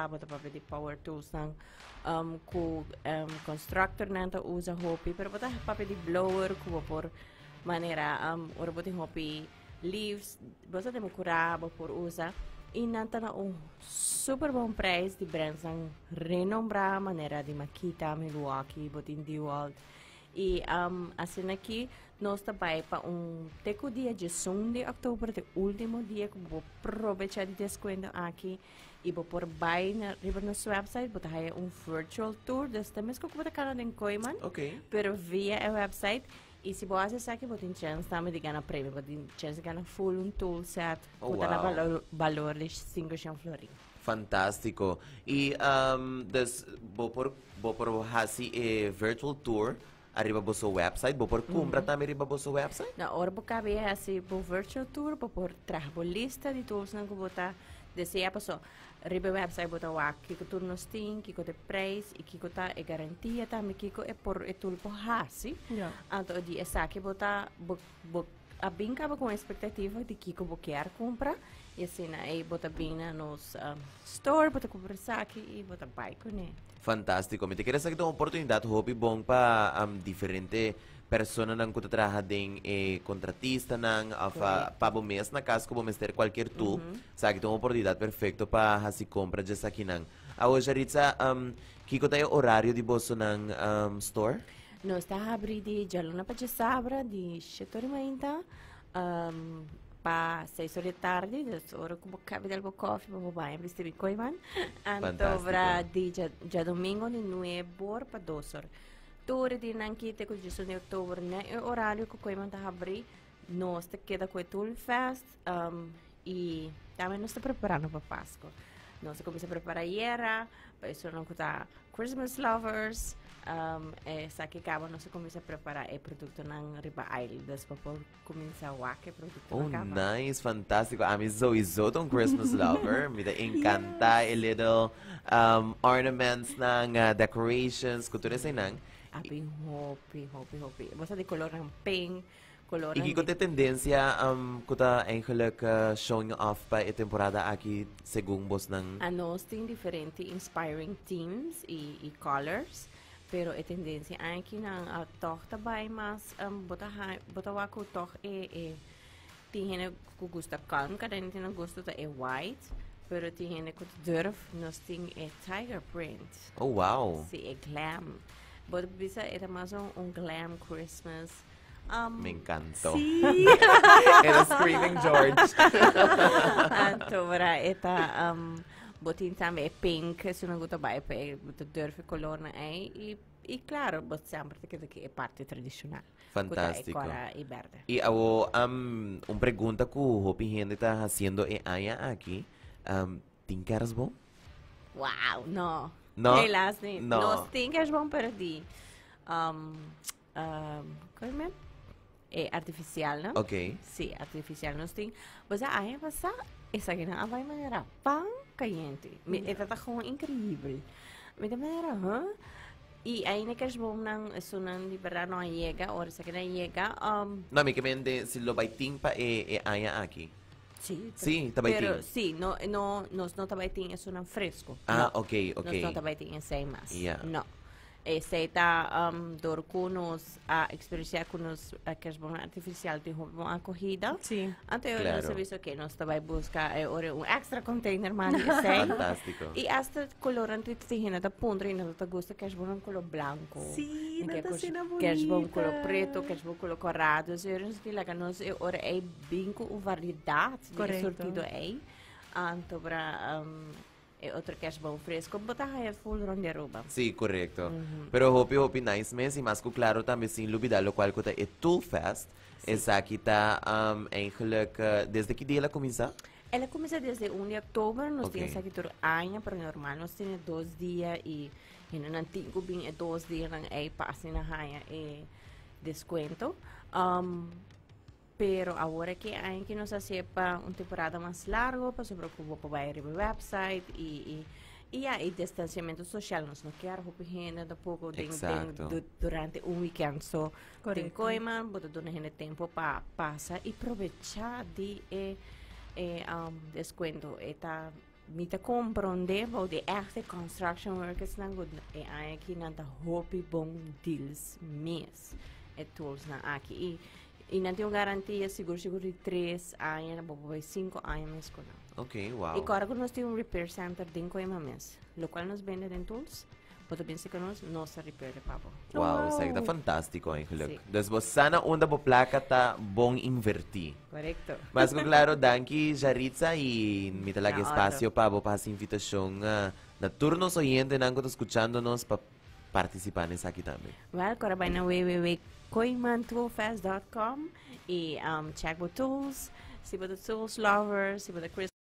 Bo ta papia di power tools nan ku constructor nan ta usa hopi, pero bo ta papia di blower ku bo por manera ora bo tin hopi leaves, bo ta den kura bo por usa i nan ta na un super bon prijs di brands nan renombrá manera di Makita, Milwaukee, bo tin Dewalt. I asina aki nos ta bai pa un te ku dia 11 di òktober, te último dia ku bo por probechá di deskuento aki. I bo por bai na riba nos website, bo ta haya un virtual tour, dus ta mesco ku bo ta kana den Kooiman, pero via e website. I si bo hasi esaki, bo tin chance tambe di gana premio, bo tin chance di gana full un tool set ku ta na balor di 500 florin. Fantástiko. I dus bo por bo por hasi e virtual tour ariba boso website, bo por kumpra tambe riba boso website? Na ora bo kabe hasi bo virtual tour, bo por traha bo lista di toolsnan ku bo ta desea paso riba e website bo ta wak kiko tur nos tin, kiko ta e prijs i kiko ta e garantia tambe, kiko e por e tool por hasi. Anto di esaki bo ta bo bo a bin kaba ku un espektativa di kiko bo kier kumpra i asina ei bo ta bin na nos store, bo ta kumpra esaki i bo ta bai kuné. Fantástiko. Mi ta kere esaki ta un oportunidat hopi bon pa diferente personanan ku ta traha den e kontratistanan òf pa bo mes na kas ku bo mester kualkier tool. Esaki ta un oportunidat perfekto pa hasi kompra dje esakinan. Awor Jaritza, kiko ta e orario di bosonan store? Nos ta habri di djaluna pa djasabra di shete ora mainta pa seis ora di tardi, dus ora ku bo kabi del bo kofi pa bo baña bisti mi koi man. Anto bra di djadomingo di nuebe or pa dos or. Tur e dianan ki te ku 18 di oktober na e orario ku Kooiman ta habri, nos ta keda ku e Tool Fest i tambe nos ta preparando pa Pasko. Nos a kuminsá prepará yera pa esunnan ku ta Christmas lovers. Esaki kaba nos a kuminsá prepará e produktonan riba aisle, dus pa por kuminsá wak e produktonan Oh, kaba. nice, fantástiko. Ami sowieso ta un Christmas lover. Mi ta encantá e little ornaments nan, decorations, ku tur eseinan. A bin hopi, hopi, hopi. Bo sa di kolornan pink, I kiko ta e tendencia ku ta eigenlijk showing off pa e temporada aki segun bosnan? Anos tin diferente inspiring themes i colors, pero e tendencia akinan a tog ta bai mas bo ta bo ta wak ku tog e e tin hende ku gusta kalm, kada hende tin nan gusto ta e white, pero tin hende ku ta durf, nos tin e tiger print. Oh wow! Si, e glam. Bo ta bisa e ta mas un glam Christmas. Me encantó. Sí. Era Screaming George. Anto, bra, e ta, bo tin tambe e pink, esun nan gusta bai pa e, bo ta durf e colornan ei. I, i claro, bo semper ta keda ki e parti tradicional. Ku ta e Fantástico. kora i berde. I awo, un pregunta ku hopi hende ta hasiendo e aña aki, tin kerstboom? Wow, no. No? Helaas niet. No. Nos tin kerstboom, pero di, Kon men? E artificial, no? Ok. Sí, artificial nos tin. Pues a aña pasá, esaki nan a bai manera pan cayente. Mi, e tata gewoon increíble. Mi ta manera, huh? I ainda kerstboomnan, esunnan di berdad no a yega, ora esaki nan yega, No, mi ke men den si lo bai tin pa e, e aña aki. Sí. Sí, ta bai Pero tin. sí, no, no, nos no ta bai tin esunnan fresco. Ah, No. ok, ok. Nos no ta bai tin esei mas. Ja. No. Esei ta dor ku nos a eksperensiá ku nos kerstboom artifisial tin hopi bon akohida. Sí. Anto e ora nos a Claro. bisa oke, nos ta bai buska e ora un extra container mas di esei. Fantástiko. I hasta kolornan tin tin hende ta puntra i nan ta gusta kerstboomnan kolor blanko. Sí, Nan nan ke ta asina kerstboom kolor bunita. preto, kerstboom kolor kòrá. Dus e ora nos tin laga nos e ora ei bin ku un variedat di e Korekto. surtido ei. Anto bra E otro kerstboom fresco bo ta haya full rond di Aruba. Sí, correcto. Pero hopi hopi nice mes y mas cu claro tambe sin lubida locual cu ta e Tool Fest. Esaki ta eigenlijk desde ki dia el a cuminsa? El a cuminsa desde 1 di october, nos tin Ok. esaki tur aña, pero normal nos tene 2 dia y hendenan tin cu bin e 2 dianan ey pa asina haya e descuento. Pero awor aki aña ki nos hacié pa un temporada mas largo, pasobra cu bo por bay riba website y, y, y ya, y distanciamento social, nos no kier hopi hende tampoco den, den, durante un weekend. So, den Kooiman, bo ta duna hende tempo pa pasa y probecha di e, e, descuento. E ta. Mi ta comprende bou di echte construction workers nan ku e aña aki nan ta hopi bon deals mes e tools nan aki i i nan tin un garantia sigur sigur di 3 aña, bo por bai 5 aña mes ku nan. I kòrda ku nos tin un repair center den Kooyman mes, lokual nos bende den tools, bo ta bin serka nos, nos ta repair e pa bo. Wow, esaki ta fantástiko eigenlijk. Dus bo sa na unda bo plaka ta bon invertí. Korekto. Mas ku klaro, danki, Jaritza, i mi ta laga Na espasio otro. pa bo pa hasi invitashon na tur nos oyentenan ku ta skuchando nos pa partisipá na esaki tambe. Well, kòrda bai na www.kooymantoolfest.com i check bo tools. Si bo ta tools lover, si bo ta Christmas